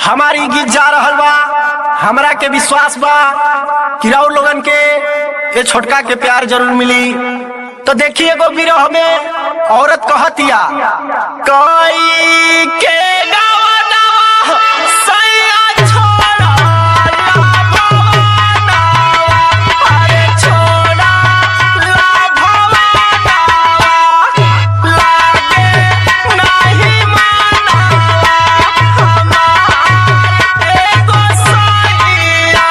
हमारी गीत जा रहल बा। हमरा के विश्वास बा कि राउर लोगन के ये छोटका के प्यार जरूर मिली। तो देखिए एगो विरह में औरत कहतिया कई के गावा दावा सैया छोड़ा ला भवानावा, अरे छोड़ा ला भवानावा, लागे नाही मानावा हमार एगो सैया।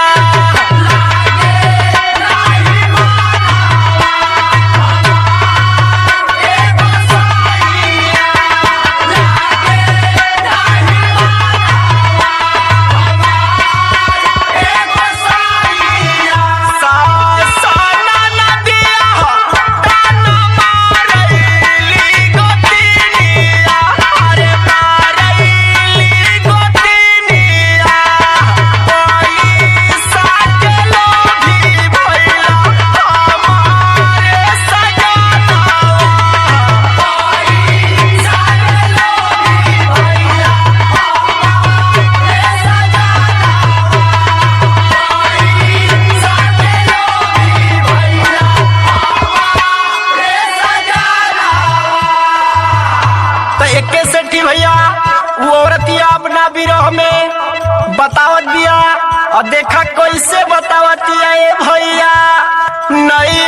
सासना नदिया ताना मारैली गोतिनिया, अरे मारैली गोतिनिया, पैसा के लोभी भइला हमारे सजनावा। तो एके सेठी भैया वो औरतिया अपना विरह में बतावत बिया और देखा कैसे बतावतिया ए भैया नहीं।